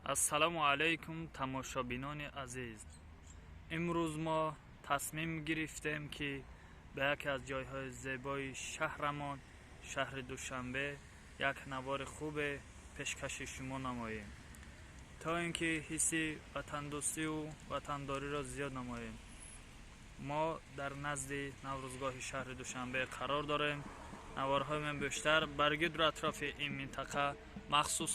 Ассалому алайкум, тамошобинони азиз. Имрӯз мо тасмим гирифтем, ки ба яке аз ҷойҳои зебои шаҳрамон, шаҳри Душанбе, як навори хубе пешкаши шумо намоем, то ин ки ҳисси ватандӯстиву ватандориро зиёд намоем. Мо дар назди Наврӯзгоҳи шаҳри Душанбе қарор дорем. Наворҳои ман бештар бар гирду атрофи ин минтақа махсус.